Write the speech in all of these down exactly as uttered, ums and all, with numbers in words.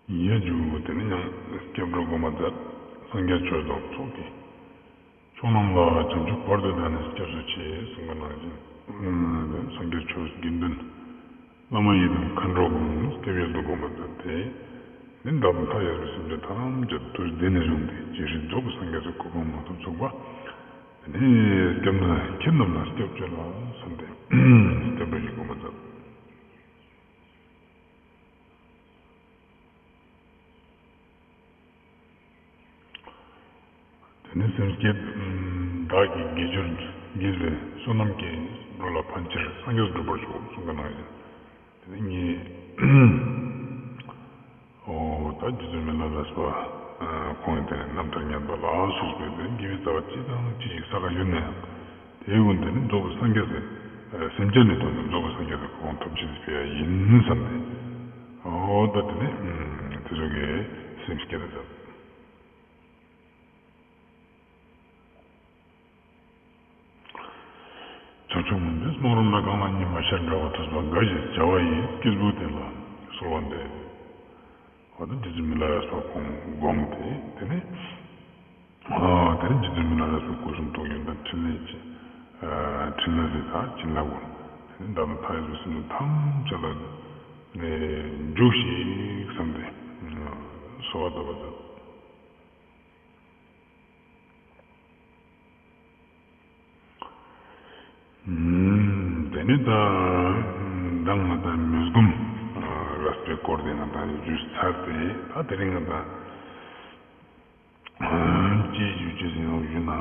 ཡ་ཇུ། དེ་ནས་ཡང་སྐྱབས་འགྲོ་དགོངས་པ་མཛད། སངས་རྒྱས་ཆོས་བདག་ཚོགས་ཀྱི་ཕྱོགས་རྣམས་ལ། བྱང་ཆུབ་བར་དུ་བདག་ནི་སྐྱབས་སུ་མཆི། གསུངས་པ་ནང་བཞིན་སངས་རྒྱས་ཆོས་དགེ་འདུན་བླ་མ་ཡི་དམ་མཁའ་འགྲོ་ཀུན། སྐྱབས་ཡུལ་དུ་གོ་མ་མཛད་དེ། ནི་བདག་དང་མཐའ་ཡས་པའི་སེམས་ཅན་ཐམས་ཅད་དུ། བདེ་ནས་བཞུགས་ཏེ་ཇི་སྲིད་རྫོགས་པའི་སངས་རྒྱས་སུ། གོ་འཕང་མ་ཐོབ་ཚུགས་པ། དེ་ནས་སྐྱབས་གནས་ཁྱེད་རྣམས་ལ་སྐྱབས་བཅོལ་ལ་གསུངས་ཏེ་སྐྱབས་འགྲོ་ཞིག་གོ་མ་མཛད། དེ་ནས་སེམས་བསྐྱེད། བདག་གིས་དགེ་སྦྱོར་དགེ་བའི་བསོད་ནམས་ཀྱིས། འགྲོ་ལ་ཕན་ཕྱིར་སངས་རྒྱས་འགྲུབ་པར་ཤོག་གསུངས་པ་ནང་བཞིན། དེ་ནས་ངས་འོ་ད་རྗེ་བཙུན་མི་ལ་རས་པ་ཁོང་ཡིན་དེ་རྣམ་ཐར་ཉན་པ་ལ་སོགས་པའི་དེ་དགེ་བའི་རྩ་བ་ཅི་དང་ཅི་ཞིག་བསགས་ཡོད་ན་ཡང་། དེའི་ཀུན་དེ་ནི་རྫོགས་པའི་སངས་རྒྱས་སི་སེམས་ཅན་ནི་དོན་དུ་རྫོགས་པའི་སངས་རྒྱས་སི་གོ་འཕང་ཐོབ་ཕྱིར་ཕེབས་ཡ་ཡིན་བསམ་སྟེ། འོ་ད་དེ་ནི་དེ་ཚོ་གི་སེམས་བསྐྱེད་དེ་མཛད། བྱང་ཆུབ་མུན་པའི་སྨག་རུམ་ལ། གང་ལ་ཉི་མ་ཤར་འདྲ་བ། ཐོས་པ་དགའ་ཞེས་བྱ་བ་ཡི། སྐྱེས་བུ་དེ་ལ་གསོལ་བ་འདེབས། འོ་ད་རྗེ་བཙུན་མི་ལ་རས་པ་ཁོང་དགོངས་ཏེ་དེ་ནས། ཨ་དེ་ནས་རྗེ་བཙུན་མི་ལ་རས་པ་སྐུ་གསུང་ཐུགས་ཡོན་ཏན་ཕྲིན་ལས་ཀྱི་ཨ་ཕྲིན་ལས་ཟེར་ད་བྱིན་རླབས་ཀུན། དེ་ནས་བདག་དང་མཐའ་ཡས་པའི་སེམས་ཅན་ཐམས་ཅད་ལ་ནས་འཇུག་ཤིག་བསམ་སྟེ་གསོལ་བ་བཏབ་པ་མཛད། དེ་ནས་ད་མདང་ང་དང་མོས་སྒོམ་རས་པའི་སྐོར་དེ་ང་དང་ཞུས་ཚར་ཏེ། ད་དེ་རིང་ང་དང་ཅི་ཞུ་ཅེས་ཡིན་ནོག་ཞུ་ན།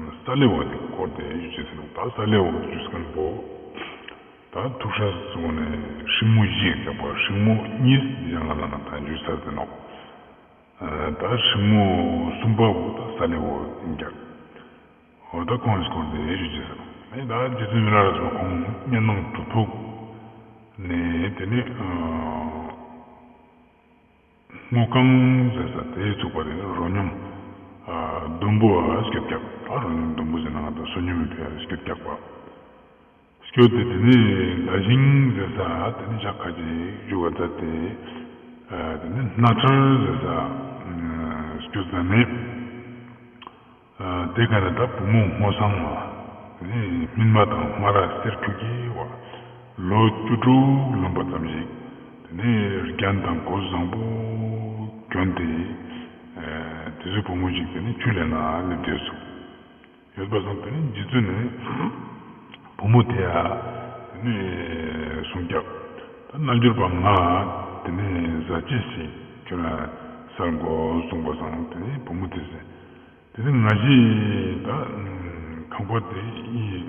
ས་ལེ་བ་དེ་སྐོར་དེ་ཞུ་ཅེས་ཡིན་ནོག་ད་ས་ལེ་བ་ཞུ་མཁན་པོ་ད་ཐུག་ས་སོང་ནས་ཧྲིལ་མོ་བཞི་ཡོད་པ། ཧྲིལ་མོ་གཉིས་འདི་ཡང་ང་ལ་ང་དང་ཞུས་ཚར་ཏེ་ནོག་ཨ་ད་ཧྲིལ་མོ་གསུམ་པ་བོ་ད་ས་ལེ་བ་ཡིན་ཀྱག་འོ་ད་ཁོང་གི་སྐོར་དེ་ཞུ་ཅེས་ཡིན་ནོག་ཨེ་ད་རྗེ་བཙུན་མི་ལ་རས་པ་ཁོང་གཉའ་ནང་གྲུ་ཕུག་ནས་དེ་ནས་ཨ་སྔོ་རྐང་ཟེར་ས་དེ་ཚུགས་པ་དེ་ནས་རོ་སྙོམས་ཨ་ཟླུམ་པོ་ཨ་སྐྱོད་ཀྱག་ད་རོ་སྙོམས་ཟླུམ་པོ་ཟེར་ན་ང་ད་བསོད་སྙོམས་ཡོད་པའི་ཨ་སྐྱོད་ཀྱག་པ། སྐྱོད་དེ་དེ་ནས་ལ་ཤིང་ཟེར་ས་དེ་ནས་ཞག་ཁ་ཅིག་བཞུགས་པ་མཛད་དེ། ཨ་དེ་ནས་སྣ་ཁྲལ་ཟེར་ས་ཨ་སྐྱོད་ས་ནས། ཨ་དེ་ག་ནས་ད་བུ་མོ་སྔོ་སངས་མ། དེ་ནས་སྨིན་མ་དང་སྨ་ར་གསེར་ཁྱུ་གི་བ། ལོ་བཅུ་དྲུག་ལོན་པ་ཙམ་ཞིག་དེ་ནས་རྒྱན་དང་གོས་བཟང་པོ་གྱོན་ཏེ། ཨ་དེ་ཚོའི་བུ་མོ་ཞིག་དེ་ནས་ཆུ་ལེན་ན་སླེབས་དེ་ཚུགས། ཡོད་པ་སང་དེ་ནས་རྗེ་བཙུན་ནས་བུ་མོ་དེ་ཡ་དེ་ནས་གསུངས་ཀྱག་ད་རྣལ་འབྱོར་པ་ང་དེ་ནས་ཟ་ཅེས་ཤིག་ཁྱོད་རང་སལ་དགོས་གསུངས་པ་སང་དེ་ནས་བུ་མོ་དེས་དེ་ནས་ང་ཞིག་ད་ཁང་པ་དེ་ཡི་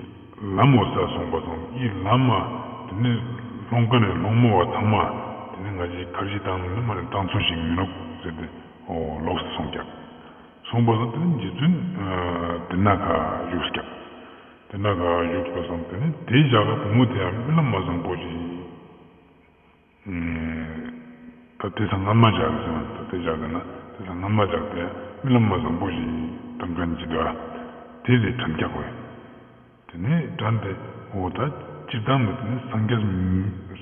ལམ་འོ་ས་སོང་པ་སང་ཡི་ལམ་མ་དེ་ནས་སློང་ཀ་ནས་སློང་མོ་བ་ཚང་མ་དེ་ནས་ང་ཞིག་ཁར་ཇི་བཏང་ནས་མ་ནས་བཏང་ཚུལ་ཞིག་མི་ནུག་ཟེར་ཏེ་འོ་ལོགས་སུ་སོང་ཀྱག་སོང་པ་སང་དེ་ནས་རྗེ་བཙུན་ཨ་དེ་ན་ཁ་བཞུགས་ཀྱག་དེ་ན་ཁ་བཞུགས་པ་སང་དེ་ནས་དེའི་ཞག་ལ་བུ་མོ་དེ་ཡང་རྨི་ལམ་མ་བཟང་པོ་ཞིག་ཨ་ད་དེ་སང་སྔ་མ་ཞག་ཟེར་བ་ད་དེ་ཞག་དེ་ན་དེ་སང་སྔ་མ་ཞག་དེ་རྨི་ལམ་མ་བཟང་པོ་ཞིག་བཏང་མཁན་ཅིག་འདུག་ཨ། དེ་ལས་དྲན་ཀྱག་པས། དེ་ནས་དྲན་ཏེ་འོ་ད་སྤྱིར་བཏང་དུ་དེ་ནས་སངས་རྒྱས་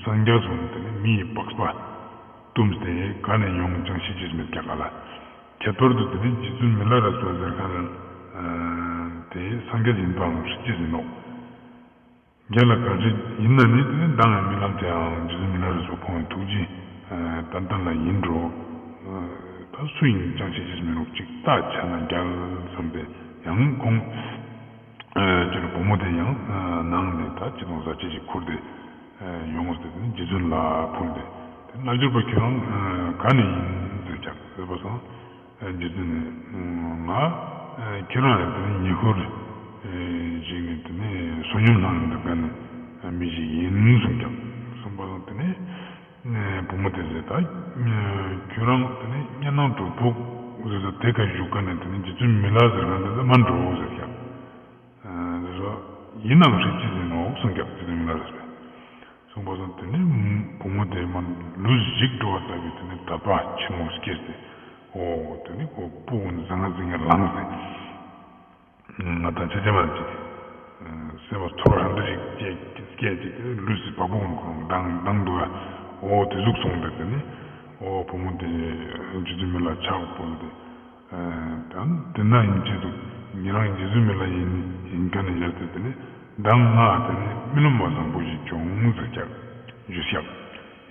སངས་རྒྱས་སོང་དེ་ནས་མི་ཡི་པགས་པ་བཏུམས་ཏེ་ག་ནས་ཡོང་ཅང་ཤེས་ཀྱི་མེད་ཀྱག་ག་ལ། ཁྱད་པར་དུ་དེ་ནས་རྗེ་བཙུན་མི་ལ་རས་པ་ཟེར་མཁན་དེ་སངས་རྒྱས་ཡིན་པའང་ཤེས་ཀྱི་ཡིན་ནོག་རྒྱལ་ལ་ག་རེ་ཡིན་ན་ནི་དེ་ནས་མདང་ཡང་རྨི་ལམ་དེའང་རྗེ་བཙུན་མི་ལ་རས་པ་ཁོང་གི་ཐུགས་རྗེ་ཏན་ཏན་ལ་ཡིན་འགྲོ། ད་སུ་ཡིན་ཅང་ཤེས་ཀྱི་མི་ནུག་ཅིག་ད་ཆ་ན་རྒྱལ་བསམ་པས་ཡང་ཁོང་ཨ་ཅི་ལ་བུ་མོ་དེ་ཡང་ཨ་ནང་ནས་ད་ཅི་དང་ཟ་ཅེས་ཤིག་ཁུར་ཏེ་ཨ་ཡོང་ངོ་ཟེར་ཏེ་རྗེ་བཙུན་ལ་ཕུལ་ཏེ། དེ་རྣལ་འབྱོར་པ་ཁྱོད་རང་ཨ་ག་ནས་ཡིན་ཟེར་ཀྱག་ཟེར་བ་སང་ཨ་རྗེ་བཙུན་ནས་ང་ཨ་ཁྱོད་རང་ཡང་དེ་ནས་ཉེ་འཁོར་ཨ་ཞིག་ནས་དེ་ནས་བསོད་སྙོམས་བླངས་ཡོང་དུས་ག་ནས་མི་ཞིག་ཡིན་གསུངས་ཀྱག་གསུངས་པ་སང་དེ་ནས། ཨ་བུ་མོ་དེས་ད་ཨ་ཁྱོད་རང་དེ་ནས་གཉའ་ནང་གྲུ་ཕུག་ཟེར་ས་དེ་ཀ་བཞུགས་ཀ་ནས་དེ་ནས་རྗེ་བཙུན་མི་ལ་ཟེར་མཁན་དེ་ད་མ་འགྲོ་ཟེར་ཀྱག་ཨ་ཟེར་ས་ཡིན་ནའང་ཤེས་ཀྱི་ཡིན་ནོག་གསུངས་ཀྱག་རྗེ་བཙུན་མི་ལ་རས་པས། གསུངས་པ་སང་དེ་ནས་བུ་མོ་དེ་མ་ལུས་ཞིག་འགྲོ་བ་ལྟ་བུའི་དེ་ནས་དད་པ་ཆེན་མོ་སྐྱེས་ཏེ་འོ་དེ་ནས་ཁོ་སྤུ་གུ་ཟང་ངེ་ཟིང་ངེ་ལངས་ཏེ། ང་དང་ཆ་ཆ་མ་ཅིག་སེམས་པ་ཚོར་བ་ཧན་ཏེ་ཞིག་སྐྱེ་སྐྱེ་ཅིག་ལུས་སི་བ་སྤུ་ཀུན་ཁོང་ལྡང་ལྡང་འདུག་ཨ། འོ་དེ་ཟུག་སོང་སྟེ་དེ་ནས་འོ་བུ་མོ་དེ་ རྗེ་བཙུན་མི་ལ་ཕྱག་འབུལ་ཏེ། ཨ་དེ་ན་ཡིན་ཆེད་དུ་ཉེ་རང་རྗེ་བཙུན་མི་ལ་ཡིན་ཡིན་མཁན་ནི་ཡར་ཏེ་དེ་ནི་མདང་ང་དེ་ནི་རྨི་ལམ་མ་བཟང་པོ་ཞིག་བྱུང་ཟེར་ཀྱག་ཞུས་ཀྱག་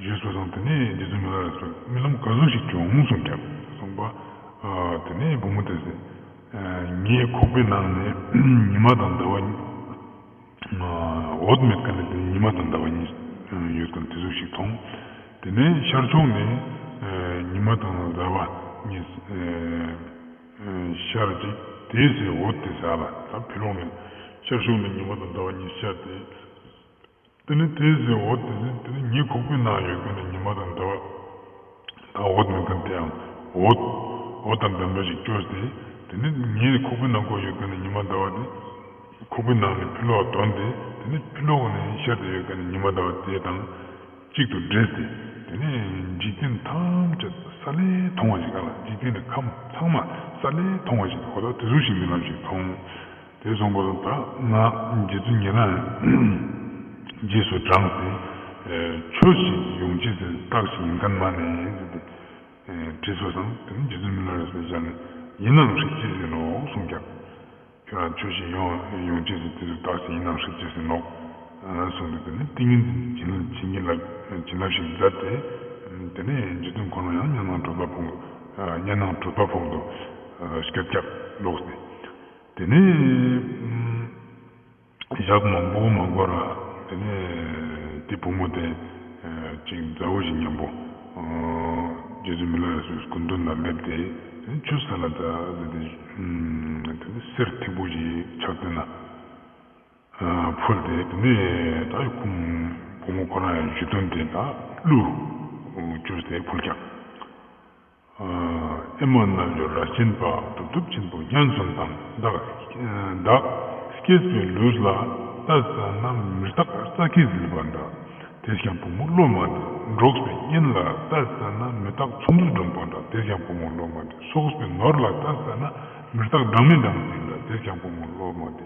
ཞུས་པ་སང་དེ་ནི་རྗེ་བཙུན་མི་ལ་རས་པས་རྨི་ལམ་ག་ཟུག་ཞིག་བྱུང་གསུངས་ཀྱག་གསུངས་པ། ཨ་དེ་ནི་བུ་མོ་དེས་ངའི་ཁོག་པའི་ནང་ནས་ཉི་མ་དང་ཟླ་བ་འོད་མེད་མཁན་ནི་དེ་ཉི་མ་དང་ཟླ་བ་གཉིས་ཡོད་མཁན་དེ་ཟུག་ཞིག་མཐོང་། དེ་ནས་ཤར་ཕྱོགས་ནས་ཉི་མ་དང་ཟླ་བ་གཉིས་ཤར་ཅིག་དེའི་ཚེ་འོད་དེ་ཟ་ལ་ད་ཕི་ལོགས་ནས་ཤར་ཕྱོགས་ནས་ཉི་མ་དང་ཟླ་བ་གཉིས་ཤར་ཏེ། དེ་ནས་དེའི་ཚེ་འོད་དེ་ནི་དེ་ནི་ངའི་ཁོག་པའི་ནང་ཡོད་མཁན་ནི་ཉི་མ་དང་ཟླ་བ་ད་འོད་མེད་མཁན་དེའང་འོད་འོད་དང་ལྡན་པ་ཞིག་བཅོས་ཏེ། དེ་ནི་ངའི་ཁོག་པའི་ནང་ཁོ་ཡོད་མཁན་ནི་ཉི་མ་ཟླ་བ་དེ་ཁོག་པའི་ནང་ནས་ཕི་ལོག་ཏུ་དོན་ཏེ། དེ་ནི་ཕི་ལོགས་ནས་ཤར་ཏེ་ཡོད་མཁན་ནི་ཉི་མ་ཟླ་བ་དེ་དང་གཅིག་ཏུ་འདྲེས་ཏེ། དེ་ནས་འཇིག་རྟེན་ཐམས་ཅད་ས་ལེ་མཐོང་བ་ཞིག་ག་ལ་འཇིག་རྟེན་ནི་ཁམས་ཚང་མ་ས་ལེ་མཐོང་བ་ཞིག་འོ་ད་དེ་ཟུག་ཞིག་རྨི་ལམ་ཞིག་མཐོང་། དེ་སོང་པ་ད་ང་རྗེ་བཙུན་ཉེ་རང་རྗེས་སུ་འབྲངས་ཏེ། ཆོས་ཤིག་ཡོང་ཅེས་སི་རྟགས་ཤིག་ཡིན་མཁན་མ་ནས་ཟེར་ཏེ་དྲིས་པ་སང་དེ་ནི་རྗེ་བཙུན་མི་ལ་རས་པས་ཞལ་ནས་ཡིན་ནའང་ཧྲིག་ཅེས་ཟེར་ནོག་གསུངས་ཀྱག་ཁྱོད་རང་ཆོས་ཤིག་ཡོང་ཡོང་ཅེས་སི་དེ་ཚོ་རྟགས་ཤིག་ཡིན་ནའང་ཧྲིག་ཅེས་ཟེར་ནོག་གསུངས་ཏེ། དེ་ནི་ཏིང་ངེ་འཛིན་བྱིན་བྱིན་གྱིས་བརླབས་བྱིན་རླབས་ཤིག་མཛད་དེ། དེ་ནས་རྗེ་བཙུན་ཁོ་རང་ཡང་གཉའ་ནང་གྲོད་པ་ཕུང་གཉའ་ནང་གྲོད་པ་ཕུང་དུ་སྐྱོད་ཀྱག་ལོག་སྟེ། དེ་ནས་ཞག་མང་པོ་མ་འགོར་ར་དེ་ནས་དེ་བུ་མོ་དེ་ཅིག་མཛའ་བོ་ཞིག་མཉམ་པོ་རྗེ་བཙུན་མི་ལ་རས་པའི་སྐུ་མདུན་ལ་སླེབས་ཏེ། དེ་ནས་ཆོས་སལ་ལ་མཛད་དེ། དེ་ནས་གསེར་ཐིག་པོ་ཞིག་ཕྱག་མདུན་ན་ཕུལ་ཏེ། དེ་ནས་ད་ཁོང་བུ་མོ་ཁོ་རང་ཡང་ཞུ་དོན་དེ་ད་གླུ་བཅོས་ཏེ་ཕུལ་ཀྱག་ཨེ་མ་རྣལ་འབྱོར་རྭ་ཅན་པ། གྲུབ་ཐོབ་ཆེན་པོ་སྙན་གསོན་དང་། བདག་བདག་སྐྱེས་པའི་ལུས་ལ་ལྟ་ཙ་ན་མེ་སྟག་རྩྭ་ཁའི་ཟིལ་པ་འདྲ། དེས་ཀྱང་བུ་མོ་བློ་མ་བདེ། འགྲོགས་པའི་གཉེན་ལ་ལྟ་ཙ་ན་མེ་སྟག་ཚོམ་བུ་སྒྲོན་པ་འདྲ། དེས་ཀྱང་བུ་མོ་བློ་མ་བདེ། སོགས་པའི་ནོར་ལ་ལྟ་ཙ་ན་མེ་སྟག་སྦྲང་མའི་སྦྲང་རྩི་འདྲ། དེས་ཀྱང་བུ་མོ་བློ་མ་བདེ།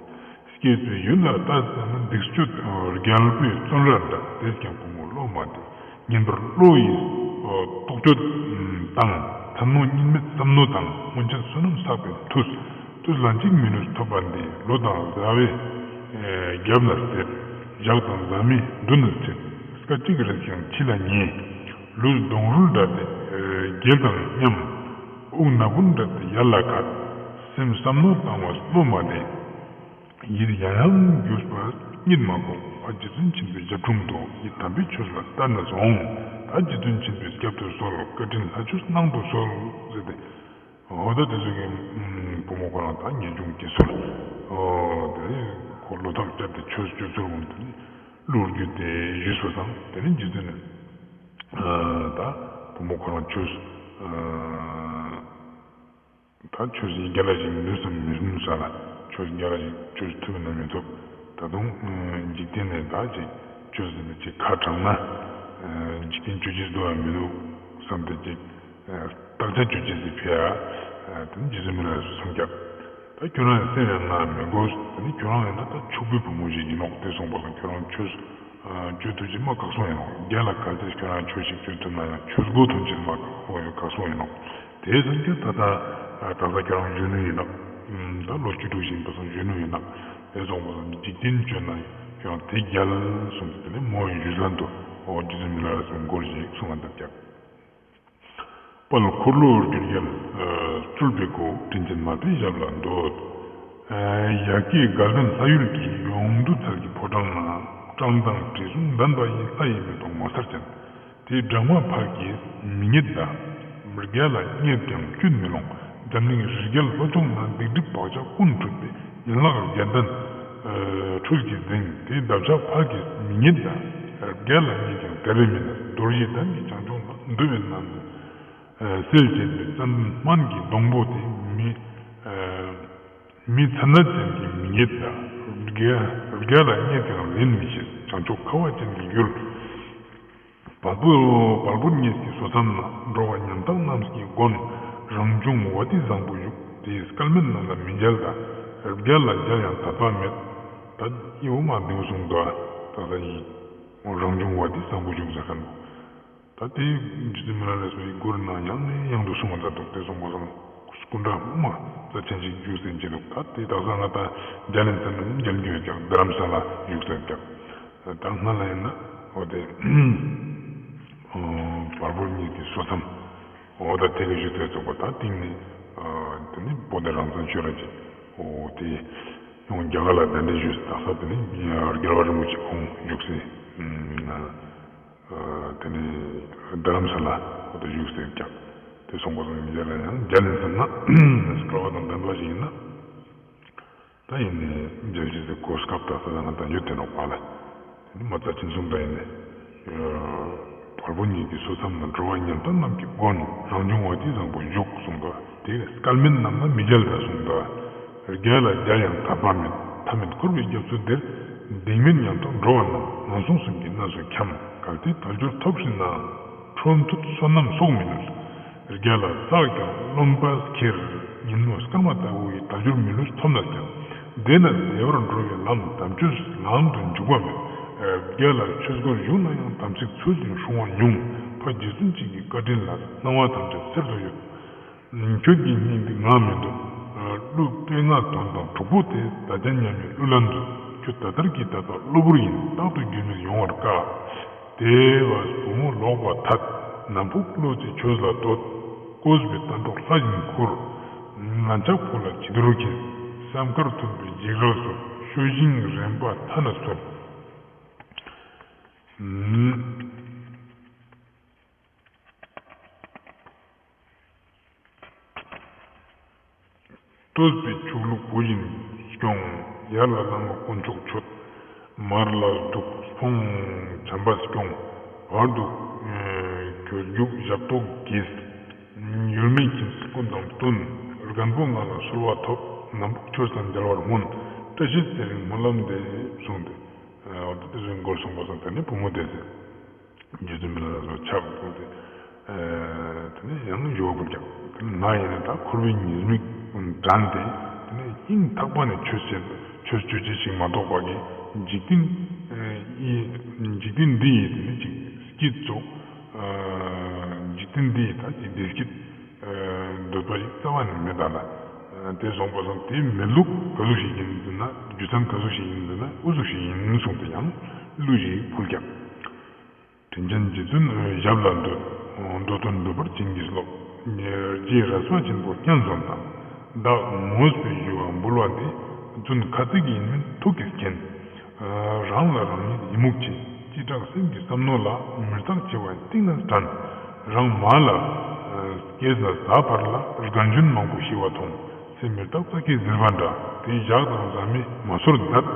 སྐྱེས་པའི་ཡུལ་ལ་ལྟ་ཙ་ན་སྡིག་སྤྱོད་རྒྱལ་པོའི་བཙོན་ར་འདྲ། དེས་ཀྱང་བུ་མོ་བློ་མ་བདེ། ངན་པར་བློ་ཡི་རྟོག་དཔྱོད་དང་། ཚ་ནོ་གཉིད་མེད་བསམ་མནོ་དང་། སྔོན་ཆད་བསོད་ནམས་བསགས་པའི་མཐུས། དུས་ལ་འཇིགས་མི་ནུས་ཐོབ་པ་འདི། ལོ་དང་ཟླ་བའི་རྒྱབ་ན་ཟད། ཞག་དང་ཟླ་མའི་མདུན་ན་ཚེས། སྐད་ཅིག་རེ་ཞིག་ཡང་འཆི་ལ་ཉེ། ལུས་སྡོང་རུལ་འདྲ་སྟེ་རྒྱལ་དང་མཉམ། དབུགས་ནག་བུན་འདྲ་སྟེ་ཡལ་ལ་ཁད། སེམས་བསམ་མནོ་དང་བས་བློ་མ་བདེ། ཡིད་ཡང་ཡང་གྱུར་པ་གཉིད་མ་ཁུག་ཨ་རྗེ་བཙུན་ཆེན་པོའི་ཞབས་དྲུང་དུ། ཡིད་དམ་པའི་ཆོས་ལ་ལྟ་ནས་འོང་། ད་རྗེ་བཙུན་ཆེན་པོའི་སྐྱབ་ཏུ་གསོལ། བཀའ་དྲིན་ལྷ་ཆོས་གནང་དུ་གསོལ་ཟེར་ཏེ། འོ་ད་དེ་ཚོ་གི་བུ་མོ་ཁོ་རང་ད་ངེས་འབྱུང་སྐྱེས་སོང་། འོ་དེ་ཁོ་བློ་ཐག་བཅད་དེ་ཆོས་སྤྱོད་ཚུལ་འོང་དེ་གླུ་བརྒྱུད་དེ་ཞུས་པ་སང་དེ་ནས་རྗེ་བཙུན་ནས་ད་བུ་མོ་ཁོ་རང་ཆོས་ད་ཆོས་ཡི་རྒྱལ་ལ་ཞིག་ནུས་སམ་མི་ནུས་ས་ལ། ཆོས་རྒྱལ་ལ་ཞིག་ཆོས་ཐུབ་ན་མི་ཐུབ། ད་དུང་འཇིག་རྟེན་ནས་ད་ཅིག་ཆོས་ཟེར་ན་ཅིག་ཁ་དྲངས་ན་འཇིག་རྟེན་ཆོས་ཅིག་འདུག་ཡང་མི་འདུག་བསམ་སྟེ་ཅིག་བརྟག་དཔྱད་ཅོ་ཅེས་སི་ཕི་ཡ། དེ་ནི་རྗེ་བཙུན་མི་ལ་སུ་སམ་རྒྱབ། ད་ཁྱོད་རང་ཡང་སེམས་ཡང་ང་མི་དགོས། དེ་ནི་ཁྱོད་རང་ཡང་ན་ད་ཕྱུག་པོའི་བུ་མོ་ཞིག་ཡིན་ནོག་དེ་སོང་པ་སང་ཁྱོད་རང་ཆོས་ཅོ་ཐུབ་ཅེས་མ་ཁག་སོང་ཡིན་ནོག་རྒྱལ་ལ་ག་ཚོད་ཁྱོད་རང་ཆོས་ཤིག་ཅོ་ཐུབ་ན་ཡང་ཆོས་སྒོ་ཐོན་ཅེས་མ་ཁག་སོང་ཡིན་ནོག་དེ་སང་ཁྱོད་ད་ད་ད་ད་ཁྱོད་རང་གཞོན་ནུ་ཡིན་ནོག་ད་ལོ་བཅུ་དྲུག་ཞིག་ཡིན་པ་སང་གཞོན་ནུ་ཡིན་ནོག་དེ་སོང་པ་སང་འཇིག་རྟེན་ཅོ་ན་ཁྱོད་རང་དེ་རྒྱལ་སོང་དེ་ནི་མོ་ཡི་ཡུལ་ལ་འདུག་འོ་རྗེ་བཙུན་མི་ལ་སུ་མགོ་ཞིག་གསུང་བ་འདབ་རྒྱབ། དཔལ་འཁོར་ལོ་སྒྱུར་རྒྱལ་སྤྲུལ་པའི་སྐུ། དྲིན་ཅན་མ་དེའི་ཞབས་ལ་འདུད། ཡ་གི་དགའ་ལྡན་ལྷ་ཡུལ་གྱི་ཡོངས་འདུ་ཚལ་གྱི་ཕོ་བྲང་ན། བཀྲག་མདངས་དྲི་བསུང་ལྡན་པ་ཡི། ལྷ་ཡི་མེ་ཏོག་ངོ་མཚར་ཅན། དེའི་སྦྲང་མ་ཕར་གྱིས་མི་རྙེད་ད། རྒྱལ་ལ་རྙེད་ཀྱང་བཅུད་མི་ལོང་། འཛམ་གླིང་རི་རྒྱལ་ལྷོ་ཕྱོགས་ན། སྡིག་སྒྲིབ་བག་ཆགས་ཀུན་འཁྲུད་པའི། ཡན་ལག་བརྒྱད་ལྡན་འཕྲུལ་གྱིས་འཛིན། དེའི་འདབ་ཆགས་ཕར་གྱིས་མི་རྙེད་ད། རྒྱལ་ལ་རྙེད་ཀྱང་དེ་རེ་མིན། རྡོ་རྗེ་གདན་གྱི་བྱང་ཕྱོགས་ན། འདུལ་བའི་རྣམ་སེལ་བྱེད་པའི་ཙན་དན་སྨན་གྱི་སྡོང་པོ་དེ། མི་མི་ཚ་ནད་ཅན་གྱིས་མི་རྙེད་ད། རྒྱལ་རྒྱལ་ལ་རྙེད་ཀྱང་ལེན་མི་ཤེས། བྱང་ཕྱོགས་ཁ་བ་ཅན་གྱི་ཡུལ། བལ་པོ་བལ་པོ་གཉིས་ཀྱི་སོ་མཚམས་ན། འགྲོ་བ་ཉམ་ཐག་རྣམས་ཀྱི་མགོན། རང་བྱུང་བ་དི་བཟང་པོ་བཞུགས། དེའི་སྐལ་མེད་རྣམས་ལ་མི་མཇལ་ད། རྒྱལ་ལ་མཇལ་ཡང་དད་པ་མེད། ད་ཡི་འོ་མ་འདིའུ་གསུངས་དོ། ད་ལྟ་ཡི་རང་བྱུང་བ་དི་བཟང་པོ་བཞུགས་ཟེར་མཁན་པོ། ད་དེ་རྗེ་བཙུན་མི་ལ་རས་པའི་མགུར་ནང་ཡང་ནས་ཡང་དུ་གསུངས་པ་ལྟར་འདུག་དེ་སོང་པ་སང་སྐུ་འདྲ་མ་རྩ་ཆེན་ཞིག་བཞུགས་སེ་ཅི་འདུག་ད་དེ་དག་ས་ང་ད་མཇལ་ཡིན་ཟེར་ན་མཇལ་རྒྱུ་ཡོད་ཀྱང་རྡ་རམ་ས་ལ་བཞུགས་སེ་ཀྱང་། ད་སྔ་ལ་ཡིན་ན་འོ་དེ་བལ་པོ་གཉིས་ཀྱི་སོ་མཚམས་འོ་ད་དེ་ལ་བཞུགས་སེ་ཚོགས་པ་ད་སྟེང་ནས་དེ་ནི་བོད་དེ་རང་བཙན་ཆོས་ར་ཅིག་འོ་དེ་ཡང་རྒྱ་གར་ལ་གདན་འདྲེན་ཞུས་སེ་དག་ས་དེ་ནི་རྒྱལ་བ་རིན་པོ་ཆེ་ཁོང་བཞུགས་སེ། དེ་ནས་རྡ་རམ་ས་ལ་འོ་ད་བཞུགས་སེ་ཀྱང་དེ་སོང་པ་སང་མི་མཇལ་ལ་ཡང་མཇལ་ཡིན་ཟེར་ན་སྐལ་བ་དང་ལྡན་པ་ཞིག་ཡིན་ན་ད་ཡིན་ནས་མཇལ་ཅེས་སི་གོ་སྐབས་དག་ས་ང་ད་ཡོད་དེ་ནོག་པ་ལ། དེ་ནི་མ་རྩ་ཆེན་གསུམ་ད་ཡིན་ནས་བལ་པོ་གཉིས་ཀྱི་སོ་མཚམས་ན་འགྲོ་བ་ཉམ་ཐག་རྣམས་ཀྱི་མགོན་རང་བྱུང་བ་དེ་བཟང་པོ་བཞུགས་གསུངས་པ་དེ་སྐལ་མེད་རྣམས་ལ་མི་མཇལ་ད་གསུངས་ད། རྒྱལ་ལ་མཇལ་ཡང་དད་པ་མེད། མཐའ་མེད་འཁོར་བའི་རྒྱ་མཚོ་འདིར། སྡིག་མེད་ཉམ་ཐག་འགྲོ་བ་རྣམས། ངན་སོང་གསུམ་གྱི་གནས་སུ་འཁྱམས། གལ་ཏེ་དལ་འབྱོར་ཐོབ་ཤེས་ན། ཁྲོ་འདུས་བསོད་ནམས་གསོག་མི་ནུས། རྒྱལ་ལ་བསགས་ཀྱང་རློམ་པས་ཁྱེར། ཉིན་མོ་སྐར་མ་ལྟ་བུའི་དལ་འབྱོར་མི་ལུས་ཐོབ་ནས་ཀྱང་། དེས་ན་བདེ་བར་འགྲོ་བའི་ལམ་དམ་ཆོས་ལམ་དུ་འཇུག་པ་མེད། རྒྱལ་ལ་ཆོས་སྒོར་ཞུགས་ན་ཡང་དམ་ཚིག་ཚུལ་བཞིན་སྲུང་བ་ཉུང་། ཕ་རྗེ་བཙུན་གཅིག་གི་བཀའ་དྲིན་ལ། སྣང་བ་ཐམས་ཅད་གསེར་དུ་ཡོད། ཁྱོད་ཀྱི་སྙིང་འདི་ང་མི་འདོད། གླུ་དཔེ་ལྔ་དོན་དང་དྲུག་པོ་སྟེ། བདག་ཅག་མཉམ་མེད་གླུ་ལ་འདུད། ཁྱོད་ད་ལྟར་གྱི་དད་པ་གློ་བུར་ཡིན། རྟག་ཏུ་རྒྱུས་མེད་ཡོང་བར་དཀའ། དེ་བས་བུ་མོ་ལོག་པར་ཐལ། ནམ་ཕུགས་བློ་རྩེ་ཆོས་ལ་འདོད། དཀོན་པའི་གཏན་གྲོགས་ལྷ་བཞིན་ཁུར། ངན་ཕྱོགས་ཕོ་ལ་བྱི་དོར་མཁན། བསམ་དཀར་མཐུན་པའི་འཇིགས་རལ་སོགས། ཤོད་ཅིང་རན་པ་ཐ་ན་ཚོར། བསྟོད་པའི་ཆོས་ལུགས་བུ་བཞིན་སྐྱོང་། ཡར་ལ་བླ་མ་དཀོན་མཆོག་མཆོད། མར་ལ་གདུགས་སྤོང་བྱམས་པ་སྐྱོང་། བར་དུ་གྱོད་རྒྱུག་ཞབས་ཏོག་གིས། ཡུལ་མི་ཁྱིམ་ཀུན་དང་བསྟུན། རྒན་པོ་ང་ལ་གསོལ་བ་ཐོབ། ནམ་ཕུགས་ཆོས་དང་མཇལ་བར་སྨོན། བཀྲ་ཤིས་ཚེ་རིང་སྨོན་ལམ་འདེབས། གསུངས་ཏེ། འོ་དེ་ཚོའི་མགུར་གསུངས་པ་སང་དེ་ནི་བུ་མོ་དེ་ཚེ། རྗེ་བཙུན་མི་ལ་རས་པ་ཆགས་སོང་སྟེ། དེ་ནས་ཡང་ཡོག་གུ་རྒྱག་དེ་ནས་ང་ཡིན་ན་ད་འཁོར་བའི་ཉེས་དམིགས་དྲན་ཏེ། དེ་ནས་སྙིང་ཐག་པ་ནས་ཆོས་བྱེད་ཆོས་སྤྱོད་ཅེས་ཤིག་མ་གཏོགས་པ་གི་འཇིག་རྟེན་ཨི་འཇིག་རྟེན་འདི་ཡི་དེ་ནས་ཅིག་སྐྱིད་ཙོགས། འཇིག་རྟེན་འདི་ཡི་ད་ཅིག་བདེ་སྐྱིད་འདོད་པ་ཞིག་རྩ་བ་ནས་མེད་ད་ལ། དེ་སོང་པ་སང་དེ་མེད་ལུགས་ག་ཟུག་ཞིག་ཡིན་འདུག་ན། རྒྱུ་མཚན་ག་ཟུག་ཞིག་ཡིན་འདུག་ན། འུ་ཟུག་ཞིག་ཡིན་གསུངས་ཏེ་ཡང་གླུ་ཞིག་ཕུལ་ཀྱང་། དྲིན་ཅན་རྗེ་བཙུན་ཞབས་ལ་འདུད། འགྲོ་དོན་འགྲུབ་པར་བྱིན་གྱིས་རློབས། རྗེ་རས་པ་ཆེན་པོ་སྙན་སོང་དང་། བདག་ངོས་པའི་ཞུ་བ་འབུལ་བ་འདི། རྫུན་ཁ་ཚིག་ཡིན་མིན་ཐུགས་ཀྱིས་མཁྱེན། རང་ལ་རང་ཉིད་ཡི་མུག་ཆེ། ཅི་དྲག་སེམས་ཀྱི་བསམ་མནོ་ལ། མི་རྟག་འཆི་བ་གཏིང་ནས་དྲན། རང་མ་ལ་སྐྱེས་ནས་ད་བར་ལ། རྒན་གཞོན་མང་པོ་ཤི་བ་མཐོང་། ཚེ་མི་རྟག་རྩྭ་སྐྱེས་ཟིལ་པ་འདྲ། དེ་ཞག་དང་བཟའ་མི་མ་ཚོར་མཛད།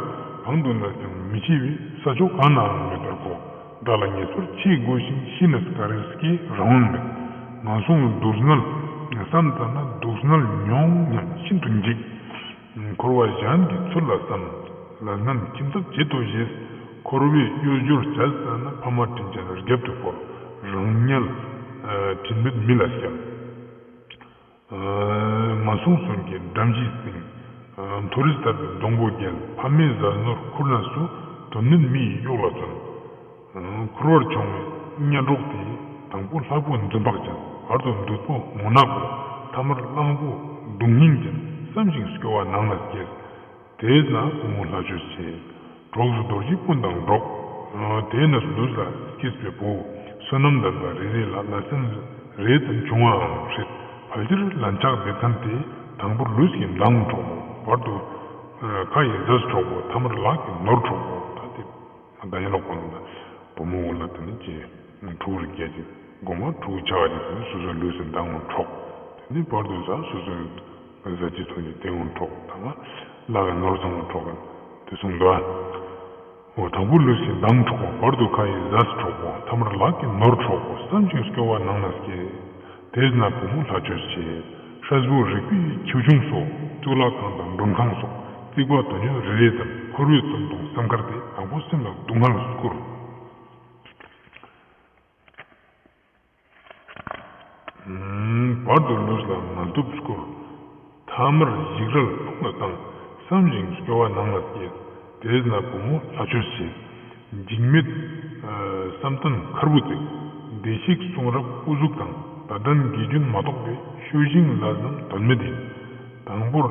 གང་དུ་གནས་ཀྱང་མི་འཆི་བའི། ས་ཕྱོགས་གང་ནའང་མེད་པར་གོ། དགྲ་ལ་ངེས་པར་འཆི་དགོས་ཤིང་། ཤི་ནས་ག་རེ་སྐྱེ་རང་དབང་མེད། ངན་སོང་སྡུག་བསྔལ་བསམ་ཙ་ན། སྡུག་བསྔལ་མྱོང་སྙམ་ཤིན་ཏུ་འཇིགས། འཁོར་བ་གཞན་གྱི་ཚུལ་ལ་བསམ། ལས་ངན་ཁྱིམ་ཐབ་བྱེད་དོ་ཞེས། འཁོར་བའི་གཡོ་སྦྱོར་བྱས་ཙ་ན། ཕ་མ་དྲིན་ཅན་རྒྱབ་ཏུ་བསྐོར། རང་ཉིད་དྲིན་མེད་མི་ལ་སྐྱབས། ངན་སོང་གསུམ་གྱི་འགྲམ་གྱི་སྟེང་། མཐོ་རིས་དར་བའི་སྡོང་པོ་བརྒྱད། ཕ་མའི་ཟས་ནོར་ཁུར་ནས་སུ། དོན་མེད་མི་ཡི་གཡོག་ལ་བརྩོན། འཁོར་བར་མཆོང་བའི་གཉེན་གྲོགས་དེ། དང་པོ་ལྷ་བུ་འཛུམ་བག་ཅན། བར་དུ་བདུད་པོ་མུན་ནག་པོ། ཐ་མར་གླང་པོ་གདོང་སྙིང་ཅན། བསམ་ཞིང་སྐྱོ་བ་ནང་ན་སྐྱེས། དེས་ན་བུ་མོ་ལྷ་ཆོས་བྱེད། གྲོགས་སུ་རྡོ་རྗེ་སྤུན་དང་འགྲོགས། དེས་ན་ལུས་ལ་སྐྱེས་པའི་བུ། བསོད་ནམས་ལྡན་པ་རེ་རེ་ལ། ལ་སེམས་རེ་ཙམ་བྱུང་བའང་སྲིད། ཕལ་ཆེར་ལན་ཆགས་སྡེ་ཚན་དེ། དང་པོར་ལུས་ཀྱི་མདངས་གྲོགས་པོ། བར་དུ་ཁ་ཡི་ཟས་གྲོགས་པོ། ཐ་མར་ལག་གི་ནོར་གྲོགས་པོ། ད་དེ་མ་ད་ཡིན་ལོག་པོ་ནི་ད་བུ་མོ་འོ་ལ་དེ་ནི་ཅི་ཕྲུ་གུ་རྒྱས་ཅིག་གོ་མ་ཕྲུ་གུ་ཆགས་ཅིག་དེ་ནི་སོ་སོའི་ལུས་སི་མདངས་གྲོགས། དེ་ནི་བར་དུ་ཟ་སོ་སོའི་ཟ་ཅི་འཐུང་ཅི་དེ་ངོ་འཕྲོག། ད་ང་ལག་གི་ནོར་ཚང་མ་འཕྲོག་གི་དེ་གསུངས་འདུག་ཨ། འོ་དང་པོ་ལུས་ཀྱི་མདངས་འཕྲོག་པོ། བར་དུ་ཁ་ཡི་ཟས་འཕྲོག་པོ། ཐ་མར་ལག་གི་ནོར་འཕྲོག་པོ། བསམ་ཞིང་སྐྱོ་བ་ནང་ན་སྐྱེས། དེས་ན་བུ་མོ་ལྷ་ཆོས་བྱེད། ཧྲལ་པོ་རིག་པའི་ཁྱེའུ་ཆུང་སོགས། གཙུག་ལག་ཁང་དང་མགྲོན་ཁང་སོགས། རྩིག་པ་དོན་ཡོད་རེ་རེ་ཙམ། འཁོར་བའི་རྩོད་གདུང་བསམ་ཁར་ཏེ། དང་པོ་སེམས་ལ་སྡུག་བསྔལ་བསྐུར། བར་དུ་ལུས་ལ་ངལ་དུབ་བསྐུར། ཐ་མར་འཇིགས་རལ་ལྷུང་ལ་བཏང་། བསམ་ཞིང་སྐྱོ་བ་ནང་ལ་སྐྱེས། དེས་ན་བུ་མོ་ལྷ་ཆོས་བྱེད། འཇིགས་མེད་བསམ་གཏན་མཁར་བུ་བརྩིགས། བདེ་གཤེགས་གསུང་རབ་སྐུ་གཟུགས་དང་། དད་ལྡན་དགེ་སྦྱོར་མ་གཏོགས་པའི། སྤྱོད་བཞིན་ལས་རྣམས་དོན་མེད་ཡིན། དང་པོར་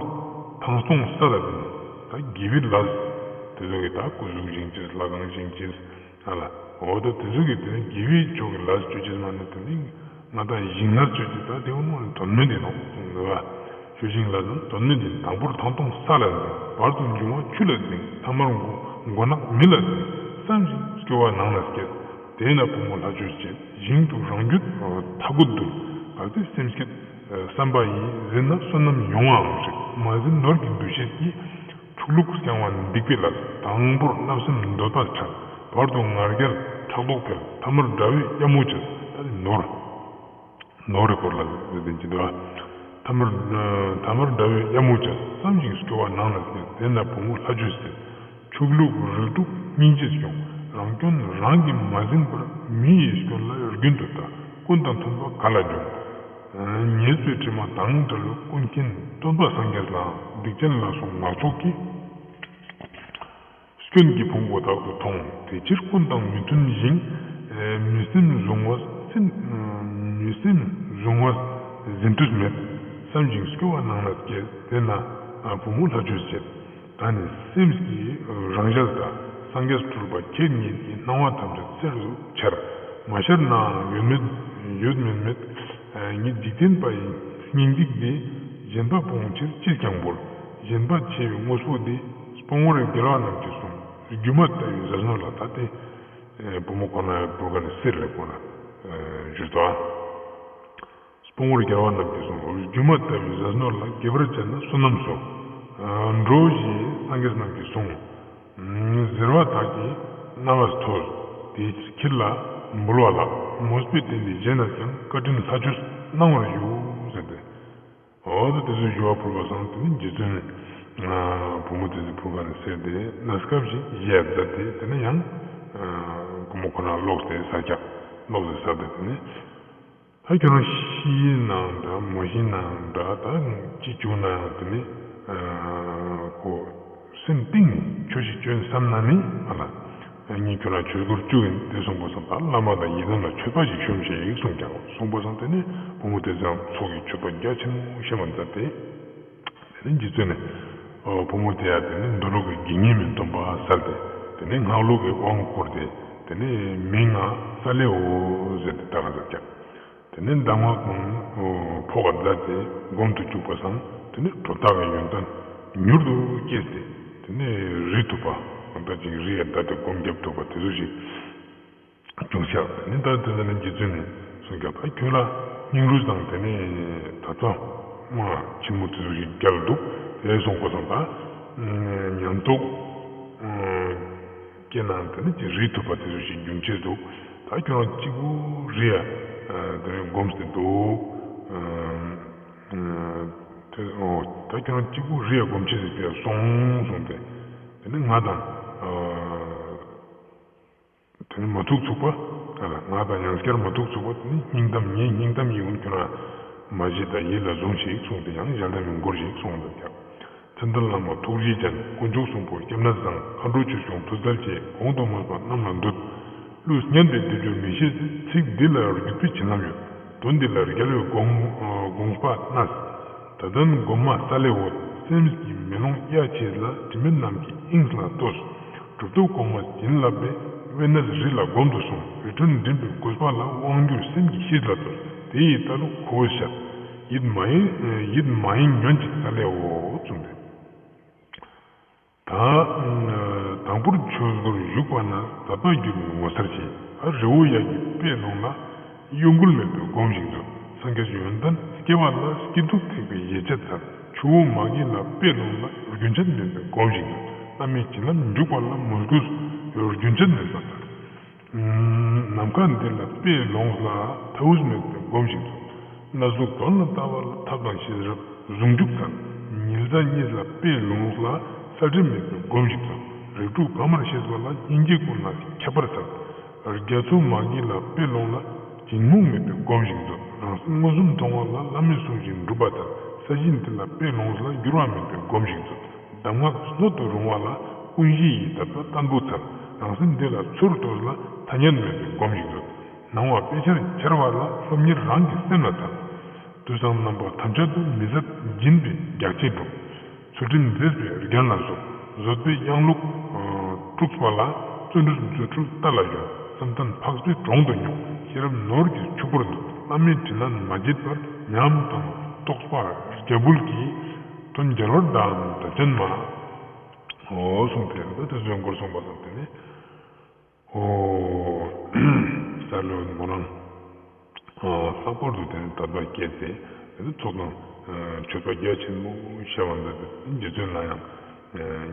ཐང་སྟོང་ས་ལ་འཛིན། ད་དགེ་བའི་ལས་དེ་ཚོ་གི་ད་སྐུ་གཟུགས་བཞེངས་ཅེས་ལྷ་ཁང་བཞེངས་ཅེས་ཨ་ལ་འོ་ད་དེ་ཚོ་གི་དེ་ནི་དགེ་བའི་ཕྱོགས་ཀྱི་ལས་སྤྱོད་ཅེས་མ་ནི་དེ་ནི་ང་དང་ཞིང་ལས་སྤྱོད་ཅེས་ད་དེ་བོ་ནོ་དོན་མེད་ཡིན་ནོག་གསུངས་འདུག་བ། སྤྱོད་བཞིན་ལས་རྣམས་དོན་མེད་ཡིན། དང་པོར་ཐང་སྟོང་ས་ལ་འཛིན། བར་དུ་འབྱུང་བ་ཆུ་ལ་འཛིན། ཐ་མར་མགོ་མགོ་ནག་མི་ལ་འཛིན། བསམ་ཞིང་སྐྱོ་བ་ནང་ན་སྐྱེས། དེས་ན་བུ་མོ་ལྷ་ཆོས་ཅན། ཞིང་དུ་རང་རྒྱུད་ཐ་རྒོད་འདུལ། གལ་ཏེ་སེམས་བསྐྱེད་བསམ་པ་ཡིས། འཛིན་ན་བསོད་ནམས་ཡོང་བའང་ཞིག་མ་འཛིན་ནོར་གྱི་འདུ་ཤེས་ཀྱིས། ཕྱུགས་ལུག་བསྐྱང་བ་སྡིག་པའི་ལས། དང་པོར་བརྣབ་སེམས་འདོད་པ་འཕྲལ། བར་དུ་ང་རྒྱལ་ཕྲག་དོག་འཕེལ། ཐ་མར་དགྲ་བོའི་གཡབ་མོ་བྱེད། ད་ནི་ནོར། ནོར་རི་སྐོར་ལ་ཟེར་དེ་ཅི་འདུག་ཨ། ཐ་མར་ཐ་མར་དགྲ་བོའི་གཡབ་མོ་བྱེད། བསམ་ཞིང་སྐྱོ་བ་ནང་ན་སྐྱེས། དེས་ན་བུ་མོ་ལྷ་ཆོས་ཟེར། ཕྱུགས་ལུག་རིགས་དྲུག་སྙིང་རྗེས་སྐྱོང་། རང་སྐྱོན་རང་གིས་མ་ཟིན་པར། མི་ཡི་སྐྱོན་ལ་རྒྱུན་དུ་ལྟ། ཀུན་དང་མཐུན་པ་ག་ལ་འབྱུང་། ཉེས་པའི་དྲི་མ་དང་བྲལ་བའི། ཀུན་མཁྱེན་སྟོན་པ་སངས་རྒྱས་ལའང་། སྡིག་ཅན་ལ་སོགས་ངག་ཕྱོགས་ཀྱིས། སྐྱོན་གྱི་ཕུང་པོ་དག་ཏུ་མཐོང་། དེ་ཕྱིར་ཀུན་དང་མི་མཐུན་ཞིང་། མི་སེམས་བཟུང་བ་སེམས། མི་སེམས་བཟུང་བ་ཟིན་བྲིས་མེད། བསམ་ཞིང་སྐྱོ་བ་ནང་ན་སྐྱེས། དེས་ན་བུ་མོ་ལྷ་ཆོས་ཅན། ད་ནི་སེམས་ཀྱི་རང་ཞལ་དང་སངས་རྒྱས་སྤྲུལ་པ་ཁྱེད་ཉིད་ཀྱི་སྣང་བ་ཐམས་ཅད་གསལ་དུ་འཆར། མ་ཤར་ནའང་ཡོད་མེད་ཡོད་མེད་མེད། ཉིད་འཇིག་རྟེན་པ་ཡི་སྙིང་ཚིག་འདི། གཞན་པ་སྤོང་ཕྱིར་ཅིས་ཀྱང་འབོལ། གཞན་པ་ཆེ་བའི་དངོས་པོ་འདི། སྤོང་བར་རྒྱལ་བ་རྣམས་ཀྱིས་གསུངས། སྒྱུ་མ་ལྟ་བུའི་ཟས་ནོར་ལ། ད་དེ་བུ་མོ་ཁོ་ན་བུ་ག་ནི་གསེར་ལས་ཁོ་ན་ཞུ་དོ། སྤོང་བར་རྒྱལ་བ་རྣམས་ཀྱིས་གསུངས། སྒྱུ་མ་ལྟ་བུའི་ཟས་ནོར་ལ། དགེ་བར་སྤྱད་ན་བསོད་ནམས་གསོག། འགྲོ་ཞེས་སངས་རྒྱས་རྣམས་ཀྱིས་གསུངས། ཟེར་བ་དག་གི་རྣ་བར་ཐོས། དེ་ཕྱིར་ཁྱེད་ལ་འབུལ་བ་ལགས། མོས་པས་དེ་འདི་བཞེས་ནས་ཀྱང་། བཀའ་དྲིན་ལྷ་ཆོས་གནང་བར་ཞུ། ཟེར་ཏེ། འོ་ད་དེ་ཚོ་ཞུ་བ་ཕུལ་བ་སང་དེ་ནི་རྗེ་བཙུན་ནི་བུ་མོ་དེ་ཚོ་ཕུལ་བ་ནི་གསེར་དེ་གནས་སྐབས་ཤིག་བཞེས་མཛད་དེ། དེ་ནི་ཡང་བུ་མོ་ཁོ་ན་ལོག་སྟེ་ས་སྐྱ་ལོག་སྟེ་ས་དེ་དེ་ནི། ད་ཁྱོད་རང་ཤི་ནའང་འདྲ་མ་ཤི་ནའང་འདྲ། ད་ཅི་བྱུང་ནའང་དེ་ནི་ཁོ་སེམས་གཏིང་ནས་ཆོས་ཤིག་བཅོན་བསམ་ན་ནི་ཨ་ལ་ངས་ཁྱོད་རང་ཆོས་སྒོར་བཅུག་ཡིན་དེ་གསུངས་པ་སང་ད་བླ་མ་དང་ཡི་དམ་ལ་མཆོད་པ་ཞིག་ཞུམ་ཞིག་གསུངས་ཀྱང་གསུངས་པ་སང་དེ་ནི་བུ་མོ་དེ་ཚོ་ཚོགས་ཀྱི་མཆོད་པ་རྒྱ་ཆེན་མོ་བཤམས་མཛད་དེ། དེ་ནི་རྗེ་བཙུན་ནི་བུ་མོ་དེ་ཡང་དེ་ནི་འདོད་ལུགས་ཀྱི་དགེ་བསྙེན་མའི་སྡོམ་པ་སལ་ཏེ། དེ་ནི་སྔགས་ལུགས་ཀྱི་དབང་བསྐུར་ཏེ། དེ་ནི་མིང་ང་ས་ལེའུ་ཟེར་ཏེ་བཏགས་མཛད་ཀྱང་། དེ་ནས་གདམས་ངག་ཀུན་ཕོག་པ་མཛད་དེ་སྒོམ་དུ་བཅུག་པ་སང་དེ་ནས་གྲོ་བདག་གི་ཡོན་ཏན་མྱུར་དུ་སྐྱེས་ཏེ། དེ་ནས་རིགས་ཐུབ་པ་ད་ཅིག་རིགས་ཡང་ད་དེ་སྒོམ་རྒྱབ་ཐུབ་པ་དེ་ཚོ་ཞིག་བྱུང་ཤག་དེ་ནས་ད་དེ་ནས་རྗེ་བཙུན་ནས་གསུངས་ཀྱང་ད་ཁྱོད་ལ་སྙིང་རུས་དང་དེ་ནས་ད་ཚོ་མ་ཆེན་མོ་དེ་ཚོ་ཞིག་རྒྱལ་འདུག་དེ་གསུངས་པ་སང་ད་ཉམས་རྟོགས། སྐྱེས་ནའང་དེ་ནི་ཅི་རིགས་ཐུབ་པ་དེ་ཚོ་ཞིག་རྒྱུན་ཆད་འདུག་ད་ཁྱོད་རང་གཅིག་པུ་རེ་ཡ་དེ་ནི་སྒོམ་སྟེ་འདུག་ད་ཁྱོད་རང་གཅིག་པུ་རེ་ཡ་སྒོམ་ཆེད་དུ་སོང་གསུངས་ཏེ། དེ་ནི་ང་དང་དེ་ནི་མ་ཐུག་ཚུག་པ། ང་དང་ཡང་སྐྱར་མ་ཐུག་ཚུག་པ། དེ་ནི་སྙིང་གཏམ་ངའི་སྙིང་གཏམ་ཡིན་ཁྱོད་རང་མ་བརྗེད་ད་ཡིད་ལ་བཟུང་ཞིག་གསུངས་ཏེ་ཡང་ཞལ་ཏ་མི་མགུར་ཞིག་གསུངས་འདུག་ཀྱང་། མཚན་ལྡན་བླ་མ་ཐུགས་རྗེ་ཅན། དཀོན་མཆོག་གསུམ་པོ་སྐྱབས་གནས་བཟང་། མཁའ་འགྲོ་ཆོས་སྐྱོང་མཐུ་རྩལ་ཆེ། གོང་དུ་སྨོས་པ་རྣམས་ལ་འདུད། ཀླུ་སྙན་པའི་སྡེབ་སྦྱོར་མི་ཤེས་ཚེ། ཚིག་འདི་ལ་བརྒྱུད་པའི་བྱིན་རླབས་ཡོད། དོན་འདི་ལ་རྒྱལ་བའི་དགོངས་དགོངས་པ་གནས། དད་ལྡན་སྒོམ་མ་ས་ལེ་འོད། སེམས་ཀྱི་མེ་ལོང་གཡའ་ཆེས་ལ། དྲི་མེད་རྣམས་ཀྱི་དབྱིངས་ལ་ལྟོས། གྲུབ་ཐོབ་གོང་མ་བྱིན་རླབས་པའི། དབེན་གནས་རི་ལ་སྒོམ་དུ་སོང་། རི་ཁྲོད་འགྲིམ་པའི་དགོས་པ་ལ། དབང་སྒྱུར་སེམས་ཀྱི་གཤིས་ལ་ལྟོས། དེ་ཡི་ལྟ་ལུགས་ཁོ་བོས་བཤད། ཡིད་མ་ཡེངས་ཡིད་མ་ཡེངས་ཉོན་ཅིག་ས་ལེ་འོད་གསུངས་ཏེ། ད་དང་པོར་ཆོས་སྒོར་ཞུགས་པ་ན། ཟབ་པ་འགྱུར་བའི་ངོ་མཚར་ཆེ། རི་བོ་གཡས་ཀྱི་དཔེ་ལོངས་ལ། གཡོ་འགུལ་མེད་པའི་སྒོམ་ཞིག་མཛོད། སངས་རྒྱས་ཡོན་ཏན་སྐྱེ་བ་ལ། སྐྱིད་སྡུག་ཐེག་པའི་ཡིད་ཆེས་མཚར། ཆུ་བོ་མ་སྐྱེས་ལ་དཔེ་ལོངས་ལ། རྒྱུན་ཆད་མེད་པའི་སྒོམ་ཞིག་མཛོད། བླ་མའི་བྱིན་རླབས་འཇུག་པ་ལ། མོས་གུས་རྒྱུན་ཆད་མེད་པ་མཚར། ནམ་མཁའ་འདི་ལ་དཔེ་ལོངས་ལ། མཐའ་དབུས་མེད་པའི་སྒོམ་ཞིག་མཛོད། སྣ་ཟུག་དོན་ལ་ལྟ་བ་ལ། ཐབས་དང་ཤེས་རབ་ཟུང་འཇུག་མཚར། ཉི་ཟླ་གཉིས་ལ་དཔེ་ལོངས་ལ། ས་དྲི་མེད་པའི་སྒོམ་ཞིག་མཛོད། རིགས་དྲུག་གང་བར་ཤེས་པ་ལ། སྙིང་རྗེ་ཀུན་ལ་ཁྱད་པར་མཚར། རྒྱ་མཚོ་མ་སྐྱེས་ལ་དཔེ་ལོངས་ལ། འཇིགས་མུག་མེད་པའི་སྒོམ་ཞིག་མཛོད། རང་སེམས་མངོན་སུམ་མཐོང་བ་ལ། བླ་མའི་གསུང་བཞིན་སྒྲུབ་པ་མཚར། ས་གཞི་འདི་ལ་དཔེ་ལོངས་ལ། འགྱུར་བ་མེད་པའི་སྒོམ་ཞིག་མཛོད། གདམས་ངག་སྣོད་དུ་རུང་བ་ལ། ཀུན་ཤེས་ཡི་དད་པ་བརྟན་པོ་མཚར། རང་སེམས་འདི་ལ་ཚུར་ལྟོས་ལ། ཐ་སྙད་མེད་པའི་སྒོམ་ཞིག་མཛོད། སྣང་བ་དཔེ་ཆར་འཆར་བ་ལ། སློབ་གཉེར་རང་གི་སེམས་ལ་དར། དུས་བཟང་རྣམ་པ་ཐམས་ཅད་དུ། མི་བཟད་སྦྱིན་པའི་རྒྱགས་ཕྱེ་སྒྲུབ། ཚུལ་ཁྲིམས་མཛེས་པའི་རྒྱན་ལ་བཟོ། བཟོད་པའི་གཡང་ལུགས་དཀྲུགས་པ་ལ། བརྩོན་འགྲུས་མཛོད་འཕྲུལ་རྟ་ལ་གཞོལ། བསམ་གཏན་འཕགས་པའི་གྲོང་དུ་སྙོགས། ཤེས་རབ་ནོར་གྱི་ཕྱུག་པོར་འདུད། བླ་མའི་དྲིན་ལན་མ་བརྗེད་པར། ཉམས་དང་རྟོགས་པ་རྒྱ་འབུལ་གྱིས། དོན་རྒྱལ་བར་བདག་ནི་དད་ཅན་མ། འོ་གསུངས་ཏེ་ད་དེ་ཚོའི་མགོར་གསུངས་པ་དང་དེ་ནས། འོ། ས་ལེ་འོད་ཁོ་རང་ལྷག་པར་དུ་དེ་ནི་དད་པ་སྐྱེས་ཏེ། དེ་ནི་ཚོགས་དང་མཆོད་པ་རྒྱ་ཆེན་པོ་བཤམས་པ་འདི་དང་རྗེ་བཙུན་ལ་ཡང་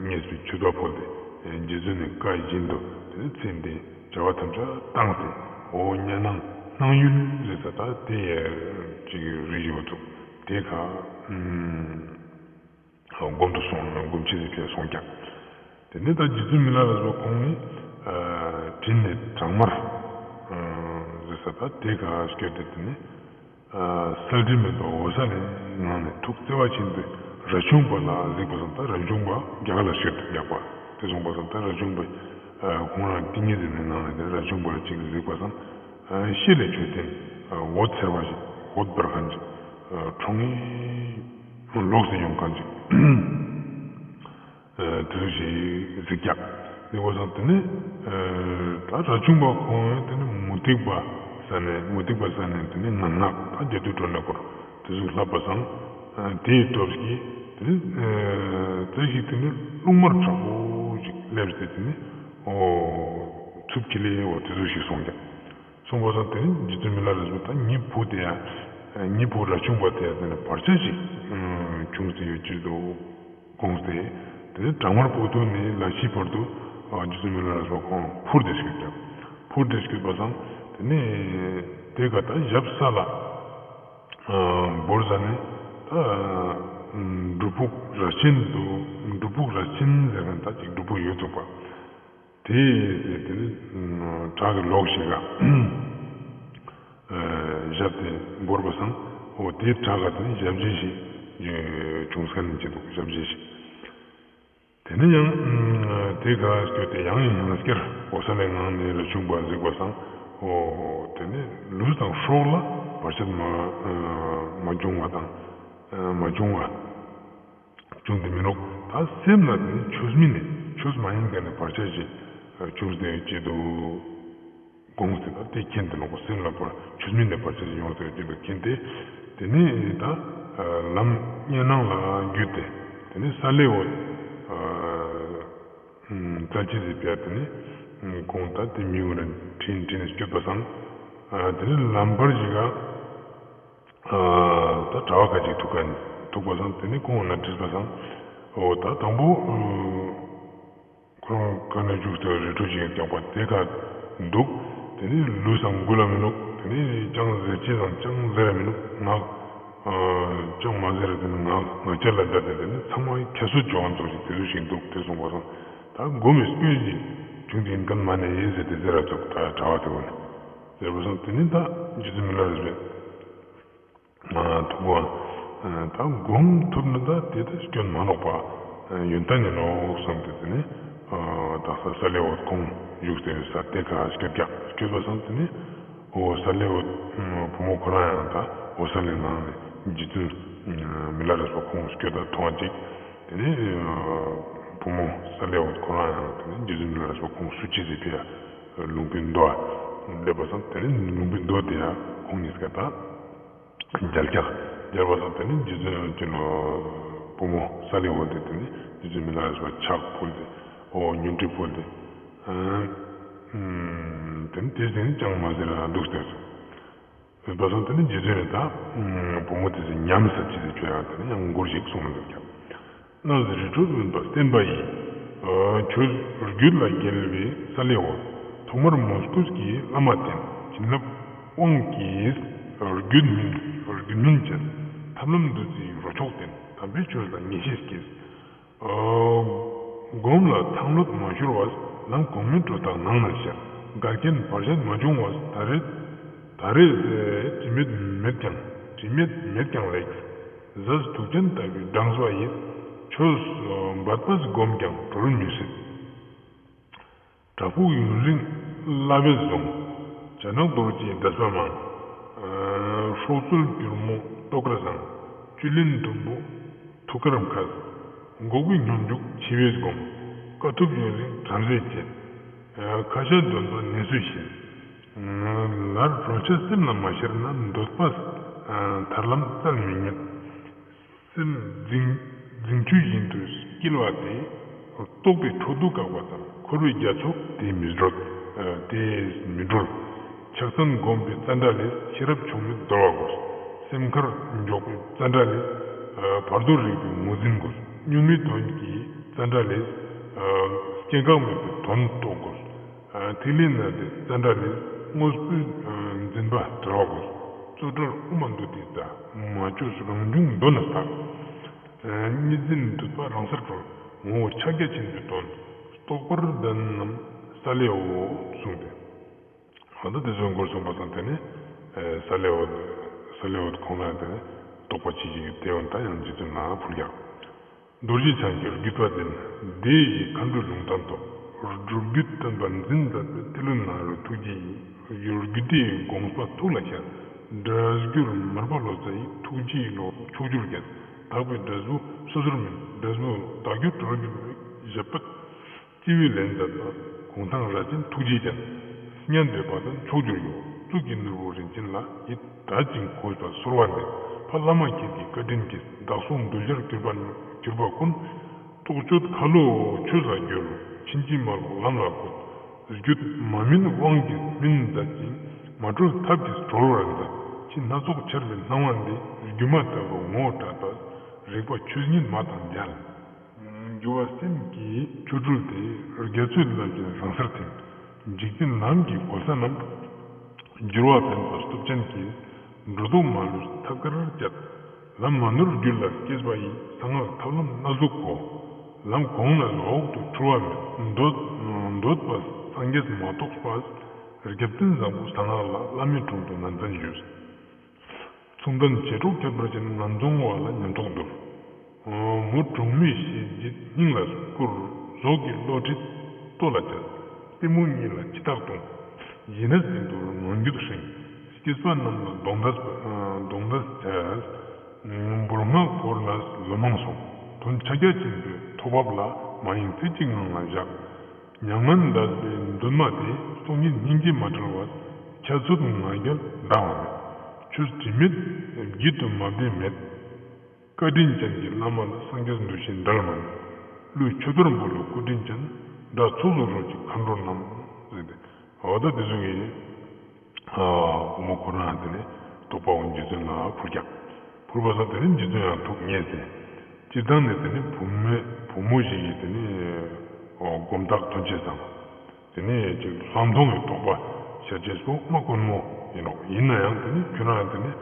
མཉེས་པའི་མཆོད་པ་ཕུལ་ཏེ། རྗེ་བཙུན་ནི་བཀའ་བཞིན་དུ་དེ་ནི་མཚན་དེ་བྱ་བ་ཐམས་ཅད་བཏང་སྟེ། འོ་གཉའ་ནང་སྣང་ཡུལ་ཟེར་ས་ད་དེ་ཡ་ཅིག་རེ་ཞིག་འོ་ཐུག་དེ་ཁ་སྒོམ་དུ་སོང་། སྒོམ་ཆེན་ཟེར་ཁྱོད་སོང་ཀྱང་། དེ་ནས་ད་རྗེ་བཙུན་མི་ལ་རས་པ་ཁོང་ནི་ཨ་དྲིན་ནས་བྲང་དམར་ཨ་ཟེར་ས་ད་དེ་ག་སྐྱོད་དེ་དེ་ནས་ཨ་གསལ་འགྲིབ་མེད་པ་འོད་གསལ་ལས་ངང་ནས་ཐུགས་བརྩེ་བ་ཆེན་པོས་རབ་བྱུང་པ་ལ་གཟིགས་པ་སང་ད་རབ་བྱུང་པ་རྒྱ་གར་ལ་སྐྱོད་དེ་རྒྱག་པ་དེ་སོང་པ་སང་ད་རབ་བྱུང་པ་ཨ་ཁོང་རང་ཏིང་ངེ་འཛིན་ནི་ངང་ནས་རབ་བྱུང་པ་ཅིག་གཟིགས་པ་སང་ཨ་ཤེལ་ལས་མཆོད་རྟེན་ཨ་འོད་འཚེར་བ་ཞིག་འོད་འབར་མཁན་ཅིག་ཨ་ཁྲོ་ངེ་ལོགས་སུ་ཡོང་མཁན་ཅིག་ཨ་དེ་ཚོ་ཞིག་གཟིགས་རྒྱག་དེ་བ་སང་དེ་ནས་ཨ་ད་རབ་བྱུང་པ་ཁོང་དེ་ནས་མུ་སྟེགས་པ་ས་ནས་མུ་སྟེགས་པ་ས་ནས་དེ་ནས་ངན་སྔགས་ད་རྒྱ་མཚོའི་སྒྲོན་མེ་སྐོར་དེ་ཚོ་བསླབ་པ་སང་ཨ་དེའི་སྟོབས་ཀྱིས་དེ་ནས་ཨ་རྩེ་ཞིག་དེ་ནས་རླུང་དམར་དྲག་པོ་ཞིག་སླེབས་ཏེ་དེ་ནས་འོ་འཚུབ་ཀྱི་ལེ་འོ་དེ་ཚོ་ཞིག་སོང་རྒྱག་སོང་པ་སང་དེ་ནས་རྗེ་བཙུན་མི་ལ་རས་པ་ད་ངའི་བུ་དེ་ཡ་ངའི་བུ་རབ་བྱུང་པ་དེ་ཡ་དེ་ནས་བར་ཆད་ཅིག་བྱུང་སྟེ་ཡོད་ཀྱི་འདུག་དགོངས་ཏེ། དེ་ནས་བྲག་དམར་པོ་ཏོ་ནས་ལ་ཕྱིའི་བར་དུ་རྗེ་བཙུན་མི་ལ་རས་པ་ཁོང་འཕུར་ཏེ་སྐྱོད་ཀྱང་འཕུར་ཏེ་སྐྱོད་པ་སང་དེ་ནས་དེ་ག་ད་ཞབས་ས་ལ་བོར་ས་ནས་ད་སྒྲུབ་ཕུག་ར་ཆེན་དུ་སྒྲུབ་ཕུག་ར་ཆེན་ཟེར་མཁན་ད་ཅིག་སྒྲུབ་ཕུག་ཡོད་འདུག་པ། དེ་དེ་ནི་བྲག་གི་ལོགས་ཤིག་ག་ཞབས་དེ་བོར་བ་སང་འོ་དེ་བྲག་ག་དེ་ནི་ཞབས་རྗེས་ཤིག་བྱུང་ས་ནི་ཅི་འདུག་ཞབས་རྗེས་ཤིག་དེ་ནི་ཡང་དེ་ག་སྐྱོད་དེ་ཡང་ཡང་སྐྱར་འོད་གསལ་ལས་ངང་ནས་རབ་བྱུང་པ་གཟིགས་པ་སང་འོ་དེ་ནི་ལུས་དང་སྲོག་ལ་བར་ཆད་མ་མ་བྱུང་བ་དང་མ་བྱུང་བ། བྱུང་སྟེ་མི་ནུག་ད་སེམས་ལ་དེ་ནི་ཆོས་མིན་ནས་ཆོས་མ་ཡིན་མཁན་ནི་བར་ཆད་ཅིག་བྱུང་སྟེ་ཡོད་ཀྱི་འདུག་དགོངས་ཏེ་ད་དེ་མཁྱེན་ཏེ་ནུག་སེམས་ལ་བར་ཆོས་མིན་ནས་བར་ཆད་ཅིག་ཡོང་སྟེ་ཡོད་ཀྱི་འདུག་མཁྱེན་ཏེ། དེ་ནས་ད་ལམ་གཉའ་ནང་ལ་བརྒྱུད་དེ་དེ་ནས་ས་ལེ་འོད་རྩ་ཆེ་ཟེར་བ་དེ་ནས་ཁོང་ད་དེ་མི་འོ་ན་ཁྲིད་ཁྲིད་ནས་སྐྱོད་པ་སང་དེ་ནས་ལམ་བར་ཞིག་ག་ད་གྲྭ་བ་ཁ་ཅིག་ཐུག་ག་ཐུག་པ་སང་དེ་ནས་ཁོང་ལ་དྲིས་པ་སང་འོ་ད་དང་པོ་ཁོ་རང་ཁ་ནས་བཞུགས་ཏེ་རི་ཁྲོད་ཅིག་ཡོད་ཀྱག་པ་དེ་ཁ་འདུག་དེ་ནས་ལུས་སང་མགུ་ལ་མི་ནུག་དེ་ནས་ཅང་ཟེར་ཅི་སང་ཅང་ཟེར་ར་མི་ནུག་ངག་ཅང་མ་ཟེར་ར་དེ་ནས་ངག་ངག་རྒྱལ་ལ་བསྡད་དེ་དེ་ནས་ཚང་མ་ཁྱད་གསོད་བྱོ་བ་ཙོགས་ཤིག་དེ་ཚོ་ཞིག་འདུག་དེ་སོང་པ་སང་ད་སྒོམ་མི་སྐྱོན་ཅིག་བྱུང་དེ་ཡིན་མཁན་མ་ནས་ཡིན་ཟེར་ཏེ་ཟེར་ར་ཙོགས་ད་གྲྭ་བ་དེ་བོ་ནས་ཟེར་བ་སང་དེ་ནས་ད་རྗེ་བཙུན་མི་ལ་རས་པས། ཐུབ་པ། ད་སྒོམ་ཐུབ་ན་ད་དེ་ད་སྐྱོན་མ་ནོག་པ། ཡོན་ཏན་ཡིན་ནོག་བསམ་སྟེ་དེ་ནས་ད་ས་ས་ལེ་འོད་ཁོང་བཞུགས་ཏེ་ས་དེ་ཁ་སྐྱོད་ཀྱག་སྐྱོད་པ་སང་དེ་ནས་འོ་ས་ལེ་འོད་བུ་མོ་ཁོ་རང་ཡང་ད་འོད་གསལ་ལས་ངང་ནས་རྗེ་བཙུན་མི་ལ་རས་པ་ཁོང་སྐྱོད་ད་མཐོང་བ་ཅིག་དེ་ནས་བུ་མོ་ས་ལེ་འོད་ཁོ་རང་ཡང་དེ་ནས་རྗེ་བཙུན་མི་ལ་རས་པ་ཁོང་སུ་ཅི་ཟེར་ཕི་ཡ་ལུང་པའི་མདོ་སླེབས་པ་སང་དེ་ནས་ལུང་པའི་མདོ་དེ་ཡ་ཁོང་གཉིས་ཀ་ད། མཇལ་ཀྱག་མཇལ་བ་དང་དེ་ནས་རྗེ་བཙུན་ཅི་ནོ་བུ་མོ་ས་ལེ་འོད་དེ་དེ་ནས་རྗེ་བཙུན་མི་ལ་རས་པ་ཕྱག་ཕུལ་ཏེ་འོ་ཉུང་ཁྲི་ཕུལ་ཏེ་དེ་ནས་དེ་ཟིན་ཅང་མ་ཟེར་ར་འདུག་སྟེ་སོང་། བ་སང་དེ་ནས་རྗེ་བཙུན་ནས་ད་བུ་མོ་དེ་ཚོ་ཉམས་ས་ཅི་ཟེར་ཁྱོད་ཡང་དེ་ནས་ཡང་མགུར་ཞིག་གསུངས་ལ་འདུག་ཀྱག་གནས་རི་ཁྲོད་སྨོན་པ་བསྟན་པ་ཡི། ཆོས་རྒྱུད་ལ་རྒྱལ་བའི་ས་ལེ་འོད། ཐོག་མར་མོས་གུས་ཀྱིས་བླ་མ་བསྟེན། བྱིན་རླབས་དབང་གིས་རྒྱུད་སྨིན་རྒྱུད་སྨིན་ཅན། ཐབས་ལམ་བདུད་རྩིའི་རོ་མཆོག་བསྟེན། དམ་པའི་ཆོས་ལ་ངེས་ཤེས་སྐྱེས། སྒོམ་ལ་ཐང་ལྷོད་མ་ཤོར་བར། ལམ་གོང་མའི་གྲོས་ཐག་ངང་ན་བཞག་འགལ་རྐྱེན་བར་ཆད་མ་བྱུང་བར། ད་རེས་ད་རེས་དྲི་མེད་མེད་ཀྱང་དྲི་མེད་མེད་ཀྱང་ལེགས། གཟའ་དུག་ཅན་ལྟ་བུའི་སྦྲང་རྩི་ཡིས། ཆོས་འབད་པས་བསྒོམས་ཀྱང་གྲོལ་མི་སྲིད། བྲག་ཕུག་ཡུན་རིང་བླ་བས་བཟུང་། བྱ་ནག་རྡོ་རྗེའི་འདྲེས་པ་མང་། སྲོག་རྩོལ་སྒྱུར་མོ་ཏོག་དཀར་བཟང་། བཅུད་ལེན་དུམ་བུ་ཐུགས་ཀར་མཁས། འགོག་པའི་སྙོམས་འཇུག་འཆི་བས་བསྒོམ། དཀའ་ཐུབ་ཡུན་རིང་བྲམ་ཟེས་བྱེད། ཁ་ཤ་འདོན་པ་ནད་སུས་ཤེས། ལར་གྲོལ་ཆ་སེམས་ལ་མ་ཤར་ན། འདོད་པ་ཐར་ལམ་བཙལ་མི་རྙེད། སེམས་རྫིང་རྫིང་ཆུ་བཞིན་དུ་དཀྱིལ་བ་དེ། རྟོག་པའི་འཕྲོ་འདུ་བཀག་པ་དང་། འཁོར་བའི་རྒྱ་མཚོ་དེ་མི་སྒྲོལ། དེ་མི་སྒྲོལ། ཕྱག་མཚན་བསྒོམ་པའི་ཙནྡྲ་ལས། ཤེས་རབ་མཆོག་མེད་དོར་བ་དགོས། སེམས་ཁར་འཇོག་པའི་ཙནྡྲ་ལས། བར་དོ་རིག་པའི་ངོས་འཛིན་དགོས། གཉུག་མའི་དོན་གྱི་ཙནྡྲ་ལས། སྐྱེ་འགག་མེད་པའི་དོན་རྟོགས་དགོས། ཐིག་ལེ་ནཱ་ཏའི་ཙནྡྲ་ལས། དངོས་པོའི་འཛིན་པ་བྲལ་བ་དགོས། རྩོལ་བྲལ་དབུ་མ་འདུ་སྟེ་ད། མ་བཅོས་རང་བྱུང་མདོ་ནི་དག། གཉིས་འཛིན་འདུས་པ་རང་སར་གྲོལ། ངོ་བོ་ཕྱག་རྒྱ་ཆེན་པོའི་དོན། རྟོགས་པར་ལྡན་རྣམས་ས་ལེའོ་གསུངས་ཏེ། འོ་ད་དེ་ཚོའི་མགོར་སོང་པ་སང་དེ་ནི་ས་ལེའོ་ས་ལེའོ་ཁོང་ལ་དེ་ནི་རྟོགས་པ་ཆེ་ཞིག་གི་དེ་འོ་ད་ཡང་རྗེ་བཙུན་ལ་ཕུལ་རྒྱག་རྡོ་རྗེ་འཆང་གི་བརྒྱུད་པ་འཛིན། སྡེ་བཞི་མཁའ་འགྲོའི་ལུང་བསྟན་ཐོབ། སྒྲུབ་བརྒྱུད་བསྟན་པ་འཛིན་མཛད་པའི། ཏི་ལོ་ནཱ་རོའི་ཐུགས་རྗེ་ཡིས། རྒྱུད་སྡེའི་དགོངས་པ་ཐུགས་ལ་ཤར། སྒྲ་སྒྱུར་མར་པ་ལོ་ཙཱ་ཡི། ཐུགས་རྗེའི་བློ་ཕྱོགས་བཅུར་ཁྱབ། དག་པའི་འབྲས་བུ་སོ་སོར་སྨིན། འབྲས་བུ་དག་རྒྱུ་གྲོལ་འགྱུར་བའི། ཞབས་པད་སྤྱི་བོའི་ལེན་མཛད་པ། གུང་ཐང་རྭ་ཅན་ཐུགས་རྗེ་ཅན། སྙན་པའི་བ་དན་མཆོག་གྱུར་ཡོད། གཙུག་གི་ནོར་བུ་རིན་ཆེན་ལ། ཡིད་དད་ཅིང་གུས་པ་གསོལ་བ་འདེབས། ཕ་བླ་མ་ཁྱེད་ཀྱི་བཀའ་དྲིན་གྱིས། བདག་སོགས་འདུལ་བྱར་གྱུར་པ་གྱུར་པ་ཀུན། རྟོག་དཔྱོད་ཁ་ལོ་ཆོས་ལ་བསྒྱུར། ཕྱིན་ཅི་མ་ལོག་ལམ་ལ་བཀོད། རྒྱུད་མ་སྨིན་དབང་གིས་སྨིན་མཛད་ཅིང་། མ་གྲོལ་ཐབས་ཀྱིས་གྲོལ་བར་མཛད། ཕྱི་སྣ་ཚོགས་འཆར་བའི་སྣང་བ་འདི། སྒྱུ་མ་ལྟ་བུ་ངོ་བོ་བྲལ་བ། རིག་པ་ཆོས་ཉིད་མ་དང་མཇལ། འགྱུ་བ་སེམས་ཀྱི་ཆོ་འཕྲུལ་ཏེ། རྒྱ་མཚོའི་རླབས་ཀྱིས་རང་སར་ཐིམ། འཇིག་རྟེན་ལམ་གྱི་གོལ་ས་རྣམས། འགྱུར་བ་འཕེན་པ་སྟོབས་ཅན་གྱིས། འགྲོ་ལྡོག་མ་ལུས་ཐབས་མཁས་སྤྱད། ལམ་མ་ནོར་རྒྱུད་ལ་སྐྱེས་པ་ཡིས། གསང་སྔགས་ཐབས་ལམ་སྣ་ཟུག་གོ། ལམ་གོང་ལས་འོག་ཏུ་འཁྲུལ་བ་མེད། འདོད་འདོད་པ་སངས་རྒྱས་མ་རྟོགས་པ། རྒྱལ་བསྟན་བཟང་པོ་གསང་སྔགས་ལ། བླ་མའི་དྲུང་དུ་ནན་ཏན་ཞུས། མཚུངས་ལྡན་བྱེ་བྲག་ཁྱད་པར་ཅན། ངན་རྫོང་བ་ལ་ཉམས་རྟོགས་འདུལ། མོ་གྲོང་མི་ཞེས་བརྗོད་སྙིང་ལ་བསྐུར། ཟོག་གི་བློ་ཁྲིད་ལྟོ་ལ་བཅད། གཏི་མུག་གཉིད་ལ་འཆི་བདག་ལྟུང་། ཞི་གནས་སྟེང་དུ་ངང་རྒྱུད་ཧྲེང་། སྐྱེས་པ་རྣམས་ལ་གདོན་འདྲེས་གདོན་འདྲེས་བྱས། འབུར་སྔགས་བོར་ནས་ལོ་མང་སོང་། དོན་ཕྱག་རྒྱ་ཆེན་པོའི་ཐོག་བབས་ལ། མ་ཡེངས་རྩེ་གཅིག་ངང་ལ་བཞག། མྱ་ངན་འདས་པའི་འདུན་མ་དེ། སྟོང་ཉིད་སྙིང་རྗེ་མ་བྲལ་བར། ཁྱད་གསོད་ང་རྒྱལ་འདའ་བ་མེད། ཆོས་དྲི་མེད་བརྒྱུད་དུ་མ་འདྲེས་མེད། བཀའ་དྲིན་ཅན་གྱི་བླ་མ་ལ། སངས་རྒྱས་འདུ་ཤེས་འབྲལ་མ་ནུས། ཀླུའི་མཆོད་པར་འབུལ་ལོ་སྐུ་དྲིན་ཅན། དགྲ་ཚོགས་སུ་རོལ་ཅིག་མཁའ་འགྲོ་རྣམས། ཟེར་ཏེ། འོ་ད་དེ་ཚོ་གི་བུ་མོ་ཁོ་རང་དེ་ནས་རྟོགས་པ་འོ་རྗེ་བཙུན་ལ་ཕུལ་རྒྱག་ཕུལ་བ་སང་དེ་ནས་རྗེ་བཙུན་ཡང་ཐུགས་མཉེས་ཏེ། སྤྱིར་བཏང་ནས་དེ་ནས་བུ་མོ་བུ་མོ་ཞིག་གིས་དེ་ནས་སྒོམ་རྟགས་དོན་ཆེ་ཚང་། དེ་ནས་ཅིག་ལྷག་མཐོང་གི་རྟོགས་པ་ཤར་ཅེས་པོ་མ་དཀོན་མོ་ཡིན་ནོག་ཡིན་ན་ཡང་དེ་ནས་ཁྱོད་རང་དེ་ནས་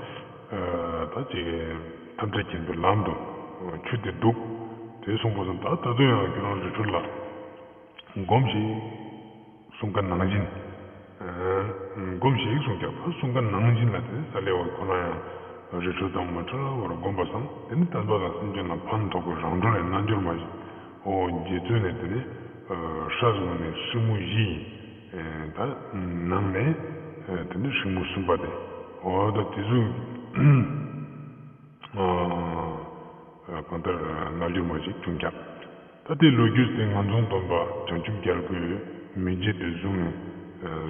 ད་ཅིག་ཐམས་ཅད་མཁྱེན་པའི་ལམ་དུ་ཆུད་དེ་འདུག་དེ་སོང་པ་སང་ད་ད་དུང་ཡང་ཁྱོད་རང་རི་ཁྲོད་ལ་སྒོམས་ཤིག་གསུངས་ཀ་ནང་བཞིན། སྒོམས་ཤིག་གསུངས་ཀྱང་ད་གསུངས་ཀ་ནང་བཞིན་ལ་དེ་ནི་ས་ལེ་བ་ཁོ་ན་ཡང་རི་ཁྲོད་དང་མ་བྲལ་བར་སྒོམ་པ་སང་དེ་ནི་བསྟན་པ་དང་སེམས་ཅན་ལ་ཕན་ཐོགས་པའི་རང་གྲོལ་ཡང་རྣལ་འབྱོར་མ་ཞིག་འོ་རྗེ་བཙུན་ནི་དེ་ནི་སྲས་ངོ་ནས་སྲིང་མོ་བཞི་ཡིན། ད་ནང་ནས་དེ་ནི་སྲིང་མོ་གསུམ་པ་དེ་འོ་ད་དེ་ཚོ། གང་ལྟར་རྣལ་འབྱོར་མ་ཞིག་བྱུང་ཀྱང་། ད་དེའི་ལོ་རྒྱུས་དེ་ངན་རྫོང་སྟོན་པ་བྱང་ཆུབ་རྒྱལ་པོས་མི་བརྗེད་དུ་བཟུང་ནས་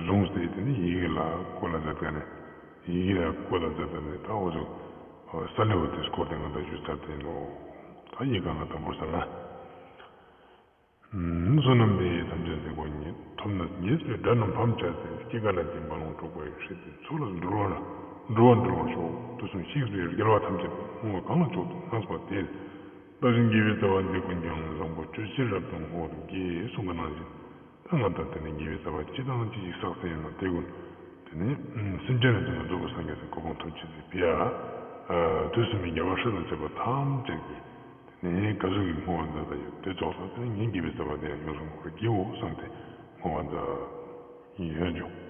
བཟུང་སྟེ་དེ་ནི་ཡི་གེ་ལ་བཀོད་ལ་མཛད་པ་ནས་ཡི་གེ་ལ་བཀོད་ལ་མཛད་པ་ནས་ད་འོ་ཟུག་ས་ལེ་བ་དེ་སྐོར་དེ་ང་ད་ཞུས་ཚར་ཏེ་ནོ། ད་ཡི་གེ་ང་དང་པོ་ས་ལ། བསོད་ནམས་འདི་ཡིས་ཐམས་ཅད་གཟིགས་པ་ཉིད། ཐོབ་ནས་ཉེས་པའི་དགྲ་རྣམས་ཕམ་བྱས་ཏེ། སྐྱེ་རྒ་ན་འཆིའི་རྦ་ཀློང་འཁྲུགས་པའི་ཕྱིར། དེ་ཚོགས་ལ་འགྲོ་བ་འགྲོ་བ་འགྲོ་བར་ཤོག་དུས་གསུམ་གཤེགས་པའི་རྒྱལ་བ་ཐམས་ཅད་བསྔོ་བ་གང་ལ་མཆོག་ཏུ་བསྔགས་པ་དེས། བདག་གཞན་དགེ་བའི་རྩ་བ་འདི་ཀུན་ཀྱང་། བཟང་པོ་སྤྱོད་ཕྱིར་རབ་ཏུ་བསྔོ་བར་བགྱི། གསུངས་པ་ནང་བཞིན། ད་ང་དང་དེ་ནི་དགེ་བའི་རྩ་བ་ཅི་དང་ཅི་ཞིག་བསགས་ཏེ་ཡོད་ན་དེ་ཀུན་དེ་ནི་སེམས་ཅན་ལ་དེ་ནི་རྫོགས་པའི་སངས་རྒྱས་སི་གོ་འཕང་ཐོབ་ཅེས་སི་ཕི་ཡ། དུས་གསུམ་གྱི་རྒྱལ་བ་སྲས་དང་བཅས་པ་ཐམས་ཅད་ཀྱིས་དེ་ནི་ག་ཟུག་གི་བསྔོ་བ་མཛད་དེ་ཡོད་དེ་ཙོགས་ལ་དེ་ནི་ངའི་དགེ་བའི་རྩ་བ་དེ་ཡང་ཡོངས་སུ་བསྔོ་བར་བགྱིའོ་གསུངས་ཏེ་བསྔོ་བ་མཛད་ཡོད་ཀྱང་།